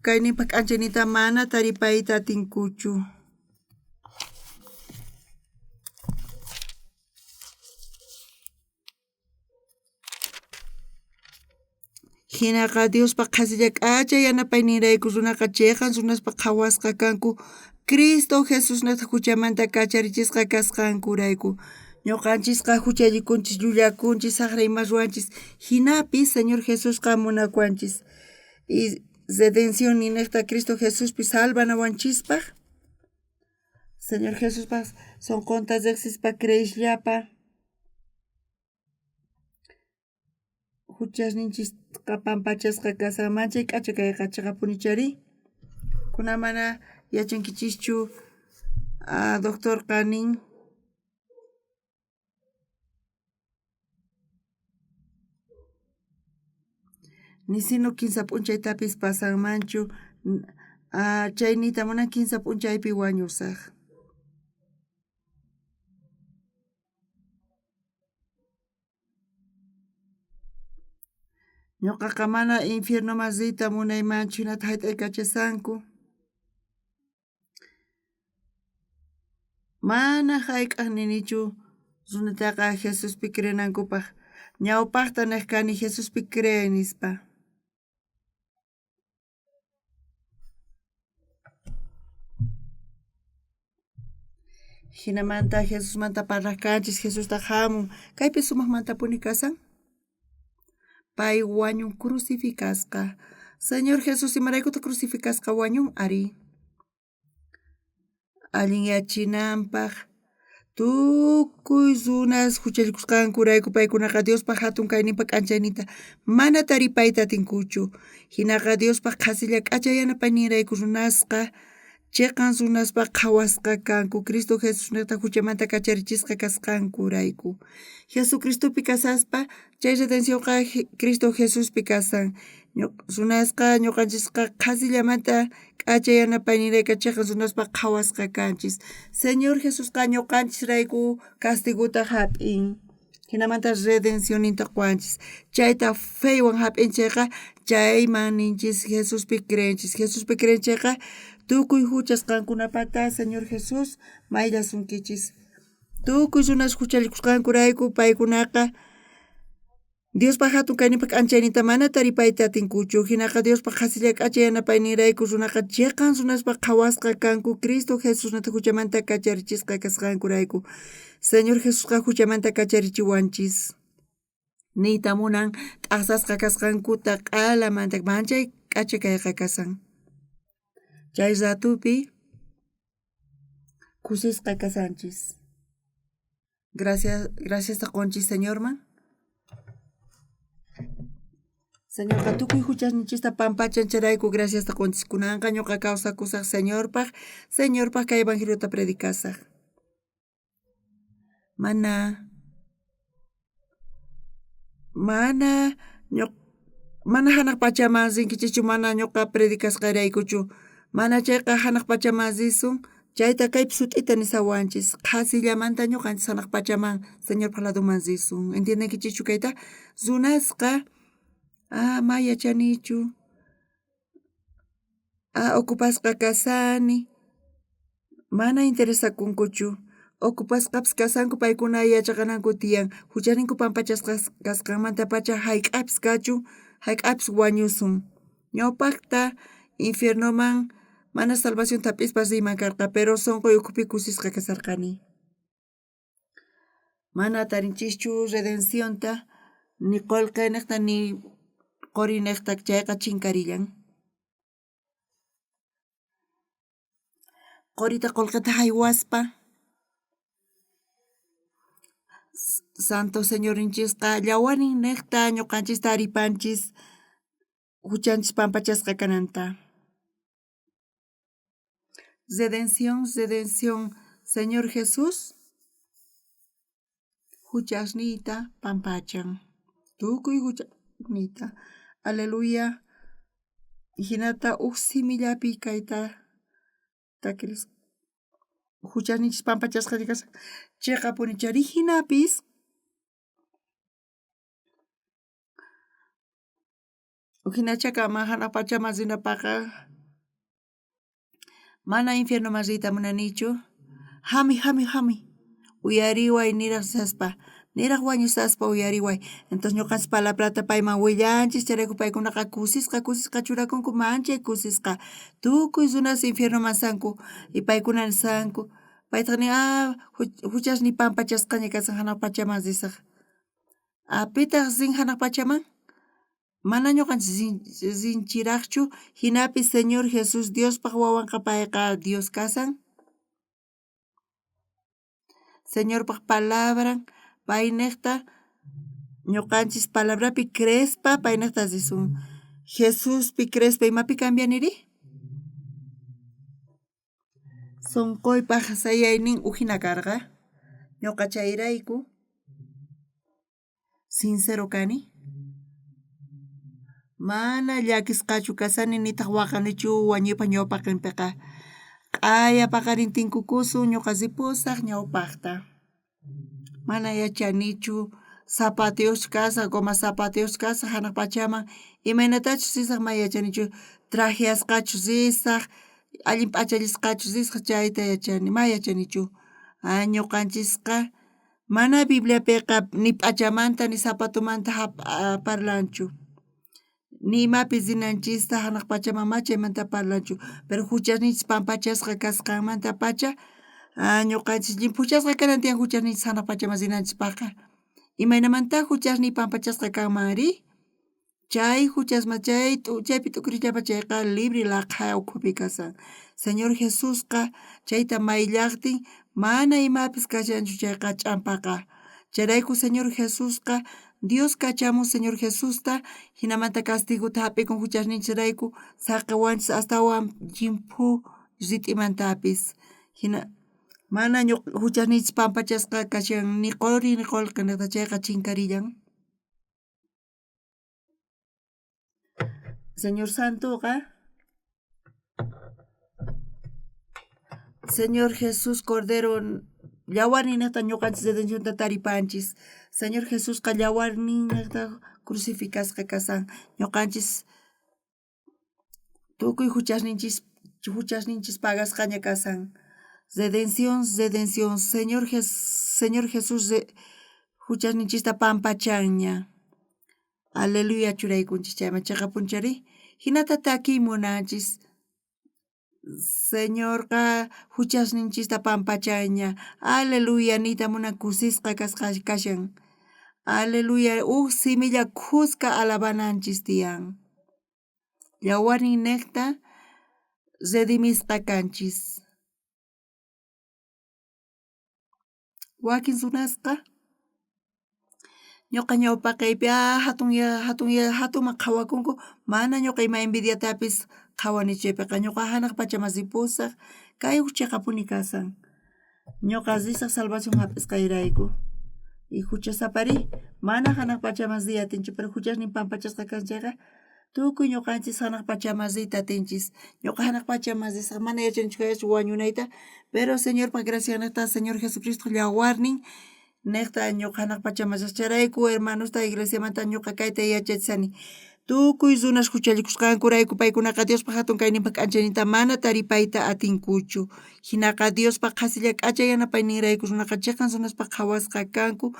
kayninpa k'anchayninta mana taripayta atinkuchu. Jinaqa Diospa qhasilla k'acha yanapayninrayku runaqa cheqan runaspa qhawasqa kanku Cristo Jesusnejta juchamanta kacharichisqa kasqankurayku. Ñoqanchisqa juchallikunchis, llullakunchis, sajra imas ruwanchis. Jinapis Señor Jesusqa munakuwanchis. Y redención ninejta Cristo Jesuspi salvanawanchispaj. Señor Jesuspa sonqonta rejsispa creesllapa. Juchasninchisqa pampachasqa kashan manchay k'acha kayqa cheqapunichari. Kunan mana yachankichischu doctorqa nin Nisinu kinsa p'unchaytapis pasanmanchu chay niyta munan kinsa p'unchaypi wañusaj. Ñoqaqa mana infiernoman riyta munaymanchu hinata hayt'aykachashanku. Mana hayk'aq ninichu runataqa Jesuspi creenankupaq. Ñawpaqta nej kani Jesuspi creey nispa. Jinamanta Jesusmanta parlaj kanchis, Jesustaj jamun. Kaypi sumajmantapuni kashan. Pay wañun crucificasqa. Señor Jesús imaraykutaj crucificasqa wañun? Arí. Allinyachinanpaj tukuy runas juchallikusqankurayku paykunaqa Diospa jatun kayninpa k'anchayninta mana taripayta atinkuchu. Jinaqa Diospa qhasilla k'acha yanapayninrayku runasqa cheqan runaspa qhawasqa kanku Cristo Jesusnejta juchamanta kacharichisqa kasqankurayku. Jesucristopi kasaspa chay redencionqa Cristo Jesuspi kasan. Runasqa ñoqanchisqa qhasillamanta k'acha yanapayninrayku cheqan runaspa qhawasqa kanchis. Señor Jesusqa ñoqanchisrayku castigota jap'in. Jinamanta redencionninta qowanchis. Chayta feywan jap'in chayqa chayman ninchis Jesuspi creenchis. Jesuspi creen chayqa tukuy juchas qankunapata Señor Jesús mayllasunkichis. Tukuy runas juchallikusqankurayku paykunaqa Diospa jatun kayninpa k'anchayninta mana taripayta atinkuchu. Jinaqa Diospa qhasilla k'acha yanapayninrayku runaqa cheqan runaspa qhawasqa kanku Cristo Jesusnata juchamanta kacharichisqa kasqankurayku. Señor Jesusqa juchamanta kacharichiwanchis. Niyta munan t'ajsasqa kasqankuta q'alamanta manchay k'acha kayqa kashan. Chay ratupi kusisqa kashanchis. Gracias, graciasta qonchis Señorman. Señorqa tukuy juchasninchista pampachan chayrayku graciasta qonchis. Kunanqa ñoqa kawsakusaj Señorpaj, Señorpaj kay evangeliota predicasaj. Mana mana mana janaj pachaman rinkichischu mana ñoqa predicasqayraykuchu. Mana chayqa janaj pachaman risun chayta kaypi sut'ita nisawanchis qhasillamanta ñoqanchis janaj pachaman Señorpa ladoman risun. Entiendenkichischu kayta? Runasqa ma yachanichu ocupasqa kasani mana interesakunkuchu ocupasqapis kashanku paykuna yachaqananku tiyan juchaninku pampachasqa kasqanmantapacha jayk'apis kachun jayk'apis wañusun ñawpajta infiernoman mana salvacionta jap'ispa riyman karqa pero sonqoy ukhupi kusisqa kasharqani. Mana tarinchischu redencionta ni qolqenejta ni qorinejta chayqa chinkarillan. Qorita qolqeta jaywaspa Santo Señorninchisqa llawarninnejta ñoqanchista taripanchis juchanchis pampachasqa kananta. Redención, redención, Señor Jesús juchasniyta pampachan. Tukuy juchasniyta. Aleluya. Jinata uj simillapi kayta takiris. Juchasninchis pampachasqa kashan. Cheqapuni chari jinapis Ujinachakama janaj pachaman rinapaqa mana infiernoman riyta munanichu. Jamuy, jamuy, jamuy. Uyariway niraj rishaspa, niraj wañushaspa uyariway. Entonces ñuqanchis palabrata payman willanchis, chayrayku paykunaqa kusisqa kusisqa churakunku, manchay kusisqa. Tukuy runas infiernoman sanku y paykuna nisanku. Paytaj nin, ah, juchasniy pampachasqaña kashan janaj pachaman risaj. Ah, pitaq rin janaj pachaman? Mana ñuqanchis rinchiraqchu, jinapis Señor Jesús Diospaj wawanqa payqa Dios kasan. Señorpaj palabran paynejta ñuqanchis palabrapi creespa paynejta risun. Jesuspi creespa imapi cambianiri? Sonqoypaj sayaynin ujina karqa. Ñuqa chayrayku sincero kani. Mana llakisqachu kashani nitaj waqanichu wañuypa ñawpaqenpeqa. Q'aya paqarin tinkukusun ñuqa ripusaj ñawpajta. Mana yachanichu zapatiyuqchu kasaj, goma zapatiyuqchu kasaj janaj pachaman imaynatachus risaj mana yachanichu, trajeasqachus risaj, allin p'achallisqachus risaj chayta yachani, mana yachanichu. Ah, ñuqanchisqa mana Bibliapiqa ni p'achamanta ni zapatomanta parlanchu. Ni imapi rinanchista janaj pachaman ma chaymanta parlanchu. Pero juchasninchis pampachasqa kasqanmantapacha ñuqanchis llimphuchasqa kanan tiyan juchasninchis janaj pachaman rinanchispajqa. Imaynamantá juchasniy pampachasqa kanmanri? Chay juchasma chay chaypi t'ukurillapa chayqa libre laqha ukhupi kashan. Señor Jesusqa chayta mayllajtin mana imapis kashanchu chayqa ch'ampaqa. Chayrayku Señor Jesusqa Dios kachamun Señor Jesusta jinamanta castigota jap'ikun juchasninchirayku saqewanchis astawan llimphu rit'imantapis. Jina mana juchasninchis pampachasqa kashan ni qori ni qolqe niqta chayqa chinkarillan. Señor Santoqa Señor Jesús Cordero llawarninnejta ñuqanchis redencionta taripanchis. Señor Jesusqa llawarninnejta crucificasqa kashan. Ñuqanchis tukuy juchasninchis pagasqaña kashan. Redención, redención. Señor Jesús juchasninchista pampachanña. Aleluya churaykunchis chayman cheqapunchari. Jinata takiy munanchis. Señorqa juchasninchista pampachanña. Aleluya niyta munan kusisqa kasqa kashan. Aleluya uj similla khuska alabananchis tiyan. Llawarninnejta redimisqa kanchis. Wakin runasqa ñuqa ñawpaqeypi hatun hatun hatunman qhawakunku mana ñuqa ima envidiatapis qhawanichu chaypiqa ñuqa janaj pachaman ripusaj kay uj cheqapuni kashan. Ñuqa risaj salvación jap'isqayrayku. Y juchasapari mana janaj pachaman riy atinchu pero juchasnin pampachasqa kan chayqa tukuy ñuqanchis janaj pachaman riyta atinchis. Ñuqa janaj pachaman risaj mana yachanichu kaychu wañunayta pero Señorpa graciannejta Señor Jesucristo llawarnin nejta ñuqa janaj pachaman risaj. Chayrayku hermanosta iglesiamanta ñuqa kayta yachachishani. Tukuy runas juchallikusqankurayku paykunaqa Diospa jatun kayninpa k'anchayninta mana taripayta atinkuchu. Jinaqa Diospa qhasilla k'acha yanapayninrayku runaqa cheqan runaspaj qhawasqa kanku.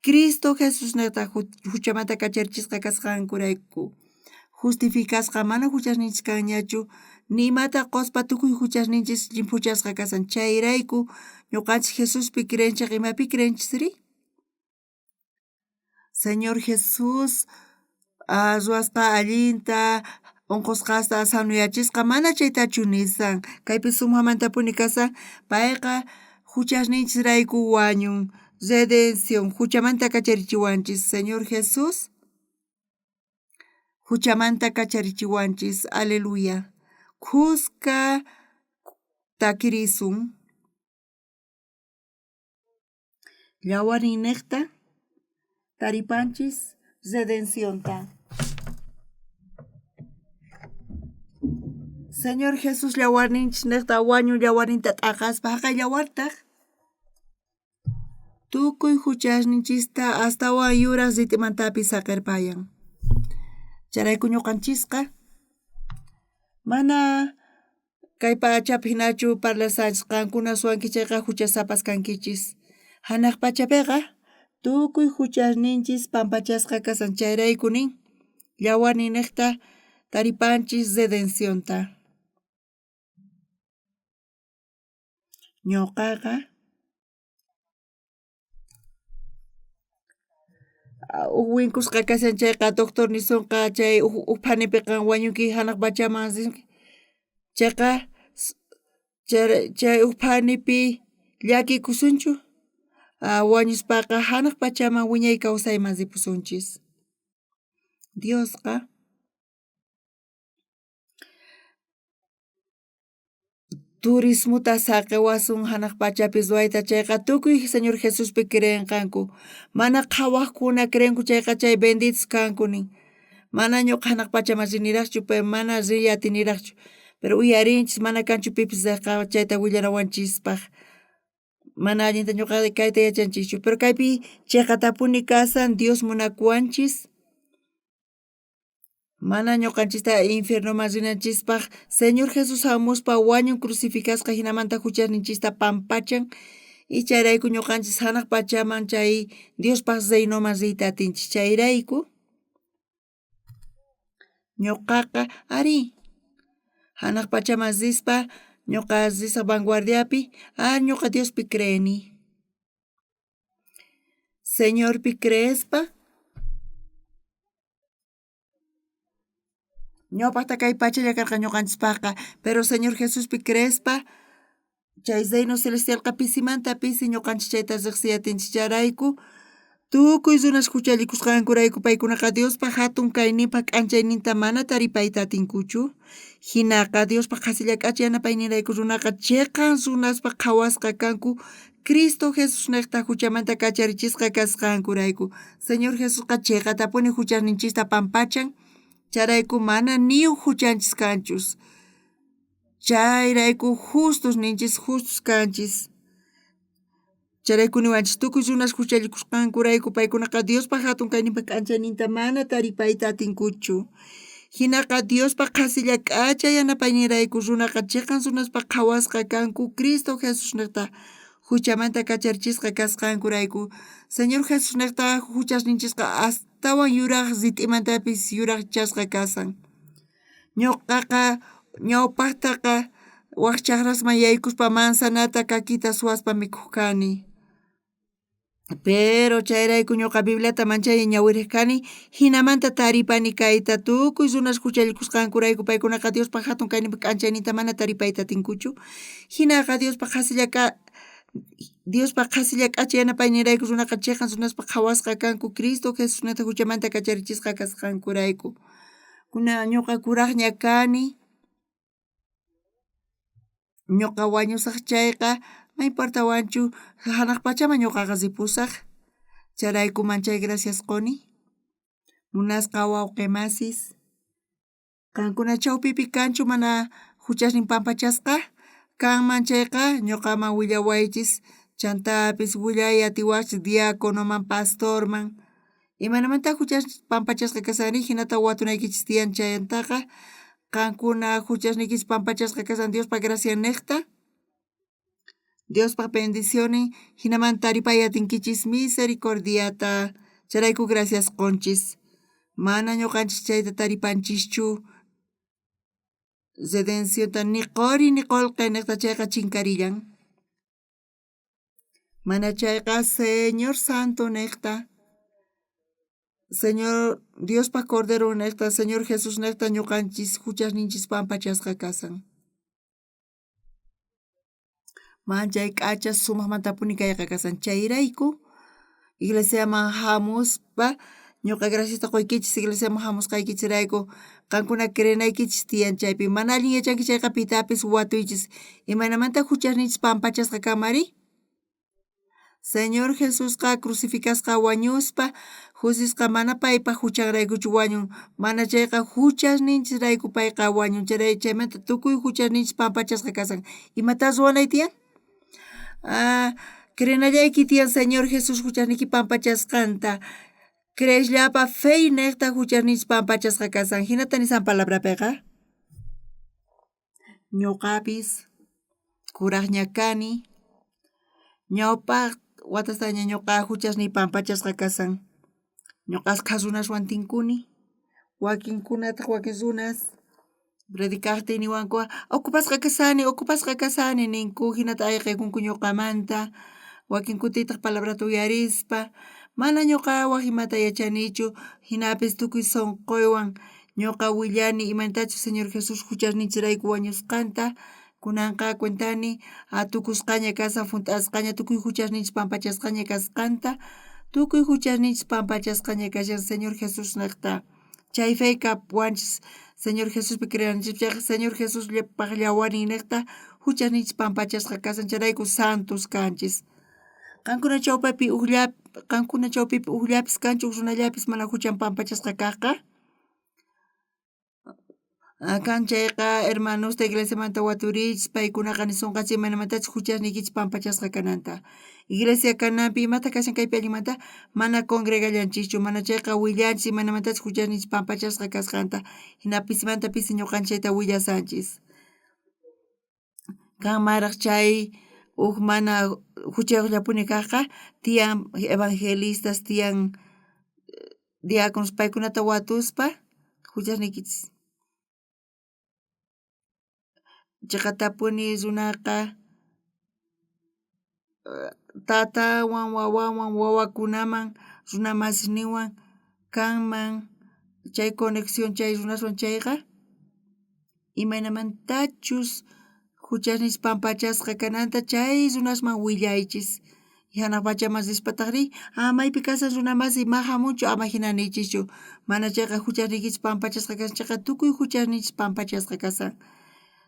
Cristo Jesusnejta juchamanta kacharichisqa kasqankurayku. Justificasqa mana juchasninchis kanñachu, ni imata qospa tukuy juchasninchis llimphuchasqa kashan. Chayrayku ñuqanchis Jesuspi creenchej imapi creenchisri? Señor Jesús ruwasqa allinta unqusqasta sanuyachisqa mana chaytachu nisan. Kaypi sumajmantapuni kashan payqa juchasninchisrayku wañun. Redención juchamanta kacharichiwanchis. Señor Jesús juchamanta kacharichiwanchis. Aleluya. Khuska Takirisun. Llawarninnejta taripanchis redencionta. Señor Jesús llawarninchisnejta wañun llawarninta t'aqaspa jaqay llawartaj tukuy juchasninchista astawan yuraj rit'imantapis saqerpayan. Chayrayku ñuqanchisqa mana Kay pachapi jinachu parlashanchis, qankuna suwanki chayqa juchasapas kankichis. Janaj pachapeqa tukuy juchasninchis pampachasqa kashan, chayrayku nin llawarninnejta taripanchis redencionta. Ñoqaqa Uj winkusqa kashan chayqa doctor nisonqa chay uj phanipi qan wañunki janaj pachaman rinki chayqa chay uj phanipi llakikusunchu wañuspaqa janaj pachaman wiñay kawsayman ripusunchis. Diosqa Turismota saqewasun janaj pachapi ruwayta chayqa tukuy Señor Jesuspi creenqanku. Mana qhawajkuna creenku chayqa chay benditos kanku nin. Mana ñoqa janaj pachaman rinirajchu, pero mana riy atinirajchu. Pero uyarinchis mana kanchu pipis rejqa chayta willanawanchispaj. Mana allinta ñoqa kayta yachanchischu. Pero kaypi cheqatapuni kasan Dios munakuwanchis. Mana ñoqanchista infiernoman rinanchispaj, Señor Jesús jamuspa wañun crucificasqa jinamanta juchasninchista pampachan y chayrayku ñoqanchis janaj pachaman chay Diospaj reinoman riyta atinchis. Chayrayku ñoqaqa arí, janaj pachaman rispa ñoqa risaj vanguardiapi, ah ñoqa Diospi creeni. Señorpi creespa Ñawpajta kay pachalla karqa ñuqanchispaqqa, pero Señor Jesuspi creespa chay reino celestialqa pisimanta pisi ñuqanchis chayta riqsiy atinchis. Chayrayku tukuy runas juchallikusqankurayku paykunaqa Diospa jatun kayninpa k'anchayninta mana taripayta atinkuchu. Jinaqa Diospa qhasilla k'acha yanapayninrayku runaqa cheqan runaspa qhawasqa kanku Cristo Jesusnejta juchamanta kacharichisqa kasqankurayku. Señor Jesusqa cheqatapuni juchasninchista pampachan, chayrayku mana ni uj juchanchis kanchus. Chayrayku justos ninchis, justos kanchis. Chayrayku niwanchis tukuy runas juchallikusqankurayku paykunaqa Diospa jatun kayninpa k'anchayninta mana taripayta atinkuchu. Jinaqa Diospa qhasilla k'acha yanapayninrayku runaqa cheqan runaspa qhawasqa kanku Cristo Jesusnejta juchamanta kacharichisqa kasqankurayku. Señor Jesusnejta juchasninchisqa astawan yuraj rit'imantapis yurajchasqa kashan. Ñoqaqa ñawpajtaqa waj chajrasman yaykuspa manzanata kakita suwaspa mikhoj kani. Pero chayrayku ñoqa Bibliata manchay ñawirej kani, jinamanta taripani kayta tukuy runas juchallikusqankurayku paykunaqa Diospa jatun kayninpa k'anchayninta mana taripayta atinkuchu. Jinaqa Diospa qhasilla Diospa qhasilla k'acha yanapayninrayku runaqa cheqan runaspa qhawasqa kanku Cristo Jesusnejta juchamanta kacharichisqa kasqankurayku. Kuna ñoqa kurajña kani, ñoqa wañusaj chayqa ma importawanchu janaj pachaman ñoqaqa ripusaj. Chayrayku manchay gracias qoni. Munasqa wawqe masis, qankuna chawpipi kanchu mana juchasnin pampachasqa? Kanman chayqa ñoqaman willawaychis, chantapis willay atiwajchis diáconoman, pastorman. Imaynamantá juchas pampachasqa kashanri jinata watunaykichis tiyan chayantaqa qankuna juchasniykichis pampachasqa kashan Diospa graciannejta, Diospa bendicionnin, jinamanta taripay atinkichis misericordiata. Chayrayku gracias qonchis. Mana ñoqanchis chayta taripanchischu redencionta ni qori ni qolqe nejta chayqa chinkarillan. Mana chayqa Señor Santo nejta, Señor Diospa Cordero nejta, Señor Jesús nejta ñoqanchis juchasninchis pampachasqa kashan. Manchay k'acha sumajmantapuni kayqa kashan. Chayrayku iglesiaman jamuspa Ñoqa graciasta qoykichis iglesiaman jamusqaykichisrayku. Qankuna creenaykichis tiyan chaypi. Mana allin yachanki chayqa pitapis watuychis. Imaynamanta juchasninchis pampachasqa kanmari? Señor Jesusqa crucificasqa wañuspa, Jesusqa mana paypa juchanraykuchu wañun, mana chayqa juchasninchisrayku payqa wañun. Chaymanta tukuy juchasninchis pampachasqa kasan. Imatá ruwanay tiyan? Creenallayki tiyan Señor Jesús juchasniyki pampachasqanta. Creesllapa fe nejta juchasninchis pampachasqa kasan. Jinata nisan palabrapeqa. Ñoqapis kurajña kani. Ñawpaj watastaña ñoqa juchasniy pampachasqa kasan. Ñoqa ashkha runaswan tinkuni. Wakinkunataj wakin runas predicajtiy niwanku, ocupasqa kasani, ocupasqa kasani ninku, jinata ayqekunku ñoqamanta. Wakin kutitaj palabrata uyarispa, mana ñoqa waj imata yachanichu, jinapis tukuy sonqoywan ñoqa willani imaynatachus Señor Jesús juchasninchirayku wañusqanta. Kunanqa cuentani tukusqaña kasan, junt'asqaña, tukuy juchasninchis pampachasqaña kasqanta, tukuy juchasninchis pampachasqaña kashan Señor Jesús nejta. Chay fe kapuwanchis Señor Jesuspi creenanchis chayqa Señor Jesuspaj llawarin nejta juchasninchis pampachasqa kasan, chayrayku santos kanchis. Qankuna chawpipi qankuna chawpipi ujllapis kanchu, uj runallapis mana juchan pampachasqa kajqa? Kan chayqa hermanosta iglesiamanta waturichis, paykunaqa nisonqachis imaynamantachus juchasniykichis pampachasqa kananta. Iglesia kananpi imata kashan kaypi allinmanta mana congregallanchischu, mana chayqa willanchis imaynamantachus juchasninchis pampachasqa kasqanta. Jina pisimanta pisi ñoqanchis chayta willasanchis. Kanmaraj chay uj mana juchayojllapuni kajqa tiyan evangelistas, tiyan diáconos, paykunata watuspa juchasniykichis. Cheqatapuni runaqa tatawan, wawawan, wawakunaman, runa masisninwan kanman chay conexión chay runaswan chayqa imaynamantachus juchasninchis pampachasqa kananta chay runasman willaychis. Janaj pachaman rispatajrí, maypi kashan runa masi, ma jamunchu, ama jina niychischu. Mana chayqa juchasniykichis pampachasqa kashan chayqa tukuy juchasninchis pampachasqa kashan.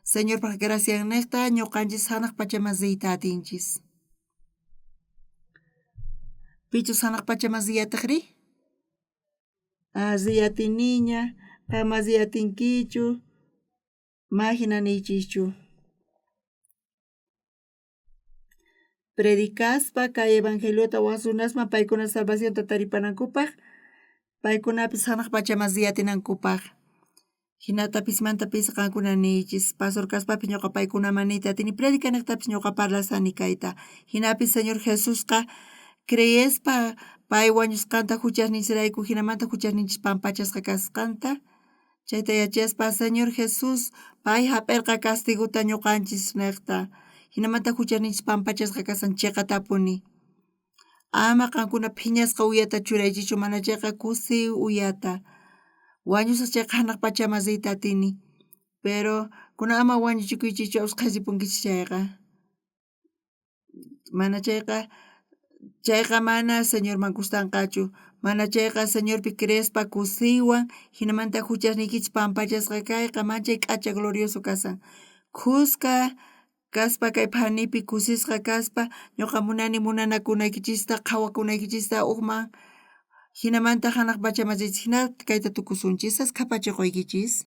Señorpaj gracian nejta ñoqanchis janaj pachaman riyta atinchis. Pichus janaj pachaman riyatajrí? Riy atiniña, qanma riy atinkichu, ma jina niychischu. Predicaspa kay evangeliota waj runasman paykuna salvacionta taripanankupaj, paykunapis janaj pachaman riy atinankupaj. Jinata pisimanta pisi qankuna niychis, pastor kaspapis ñoqa paykunaman niyta atini, predicanejtapis ñoqa parlasani kayta. Jinapis Señor Jesusqa creespa pay wañusqanta juchasninchisrayku, jinamanta juchasninchis pampachasqa kasqanta, chayta yachaspa Señor Jesús pay jap'erqa castigota ñoqanchis nejta, jinamanta juchasninchis pampachasqa kasan cheqatapuni. Ama qankuna phiñasqa uyata churaychischu, mana chayqa kusi uyata. Wañusaj chayqa janaj pachaman riyta atini. Pero kuna ama wañuchikuychischu usqhay ripunkichis chayqa. Mana chayqa chayqa mana Señorman gustanqachu. Mana chayqa Señorpi creespa kusiywan jinamanta juchasniykichis pampachasqa kayqa manchay k'acha glorioso kasan. Khuska kaspa kay phanipi kusisqa kaspa ñoqa munani munanakunaykichista, qhawakunaykichista ujman jinamanta janaj pachaman richis. Jina kayta tukusunchis, askha pachi qoykichis.